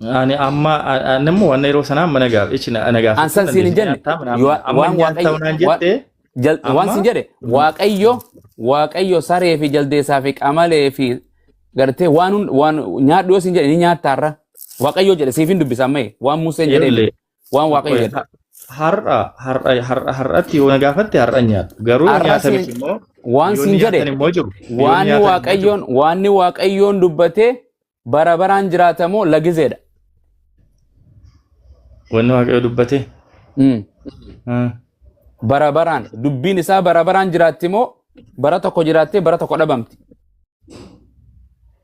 Ani amma ani immoo waan yeroo sanaa amma nagaaf ichi na gaafachuu Ansan siin hin dandeessi. jenne Nyaataa mana amma waan nyaataa waaqayyo naan waan jette waan amma siin jedhe Waaqayyo saree fi jaldeessaa fi qamalee fi gartee waan waan nyaadhu yoo siin jedhe ni nyaattaarra. Waaqayyo jedhe siif hin dubbisa amma waan Museen jedhee Eeyyee. waan Waaqayyo jedhe. Har'a har'a har'a har'atti yoo na gaafatte har'a hin nyaadhu. Garuu yoo Har'a nyaatanis siin immoo waan yoo siin jedhe nyaatan immoo jiru. Yoo waan nyaatan immoo jiru. Waaqayyoon dubbatee bara baraan jiraatamoo lagizeedha. Wanni Waaqayyo dubbate. Bara baraan dubbiin isaa bara baraan jiraatti moo bara tokko jiraattee bara tokko dhabamti?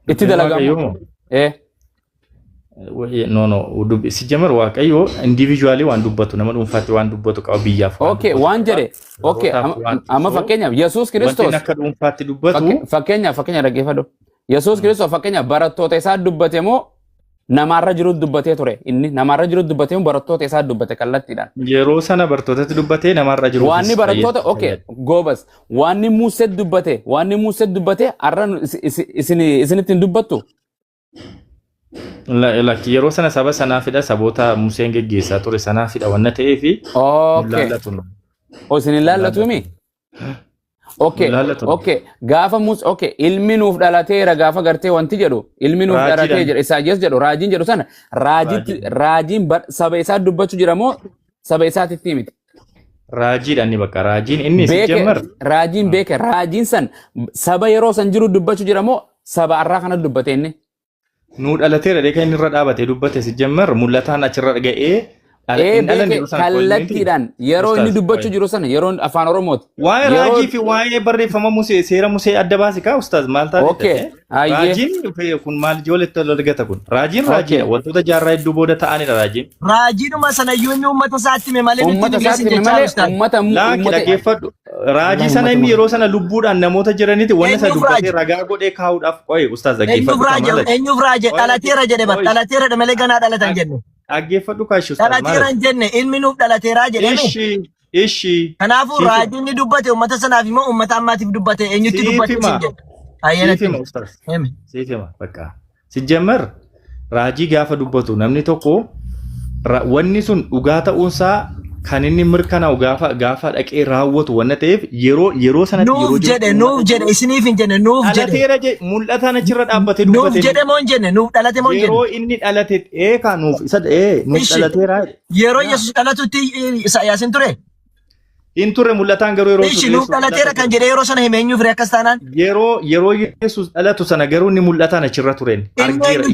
Itti Dubbiin dalagamu. Waaqayyoo moo? Eh. No, no, dubbi si jamar Waaqayyo individually waan dubbatu, nama dhuunfaatti waan dubbatu qaba, biyyaaf waan Okay, dubbatu waan qaba. jedhe. Okay, Sabootaaf waan amma so fakkeenyaaf Yesuus wanti Kiristoos inni akka dhuunfaatti dubbatu fakkeenya dhaggeeffadhu. Yesuus Kiristoos fakkeenya barattoota isaa dubbate moo namaarra jiru dubbatee ture? Inni namaarra jiru dubbatee moo barattoota isaa dubbate kallattiidhaan? Yeroo sana bartootatti dubbatee namarra jiruufis Waanni barattoota okay fayyada. Goobas, waanni Musee dubbate, waanni Musee dubbate har'a isin isinitti hin dubbattu? Lakki, yeroo sana saba sanaafidha, saboota Museen geggeessaa ture sanaafidha wanna ta'eefi nu laallatu. O, isin hin laallatu mi? Okay. Nu laallatu. Okay. Gaafa Mus okay, ilmi nuuf dhalateera gaafa gartee wanti jedhu, ilmi nuuf Raajiidhaan. dhalatee jedhu Isaayyaas jedhu, raajiin jedhu sana raajitti Raajiidhaan. Raajiin saba isaa dubbachuu jira moo saba isaatitti miti? Raajiidha inni, bakka raajiin inni si Beeke jammar raajiin beeke, raajiin san saba yeroo san jiru dubbachuu jira moo saba arraa kana dubbate inni? Nuu dhalateera dheeka inni irra dhaabatee dubbate si jammar mul'ataan achirra ga'ee Ee hin dhalanne beeke yeroo sana qoonni miti. kallattiidhaan yeroo inni Ustaaz, dubbachuu jiru sana yeroo afaan Oromooti. Waa'ee Yeroo raajii fi waa'ee barreeffama Musee, seera Musee adda baasi kaa ustaaz, maal taate? Okay, hayyee. Raajiin kun maal ijoolletti wal argata kun? Raajiin raajiidha. Wantoota jaarraa hedduu booda ta'anidha raajiin. Raajiidhuma sanayyuu inni uummata isaatti hime malee nutti Uummata hin isaatti hime hime jechaa malee ustaaz. uummata Laaki uummata dhaggeeffadhu. Raajii Wallahi sana uummata inni yeroo sana lubbuudhaan namoota jiranitti wanna isa Eenyuuf dubbatee raaji? ragaa godhee kaa'uudhaaf qo'e ustaaz Eenyuuf dhaggeeffadhu kaa raaje? maal Eenyuuf raaje? Dhalateera jedhe bar. Dhalateera malee ganaa dhalatan jenne. Dhaggeeffadhu kaashi ustaaz Dhalateera maal hin jenne, ilmi nuuf dhalateeraa jedhame. Ishi ishi. Kanaafuu Siif raajiin inni dubbate uummata sanaaf immoo uummata ammaatiif dubbate, eenyutti siif dubbate hima. siin jedhe. Siif Ayyaanatti hima ustaaz. himi. Siif hima bakka. Sijjamar raajii gaafa dubbatu namni tokko wanni sun dhugaa ta'uunsaa kan inni mirkanaa'u gaafa dhaqee raawwatu wanna ta'eef yeroo sanatti yeroo Nuuf jiru jedhe, nuuf jedhe, isiniif hin jenne, nuuf jedhe. Dhalateera jedhe, mul'ataan achirra dhaabbatee Nuuf dubbate. jedhe moo hin jenne? Nuuf dhalate moo hin jenne? Yeroo inni dhalate eekaa nuuf isa nuuf Ishi. dhalateera. Yeroo Yesuus dhalatutti Isaayyaas hin ture? Hin turre mul'ataan garuu yeroo Ishi sun nuuf Yesuus dhalateera dhalate kan jedhe yeroo sana hime eenyuuf ree akkas taanaan? Yeroo Yesuus dhalatu sana garuu inni mul'ataan achirra tureen Inni argeera. eenyu?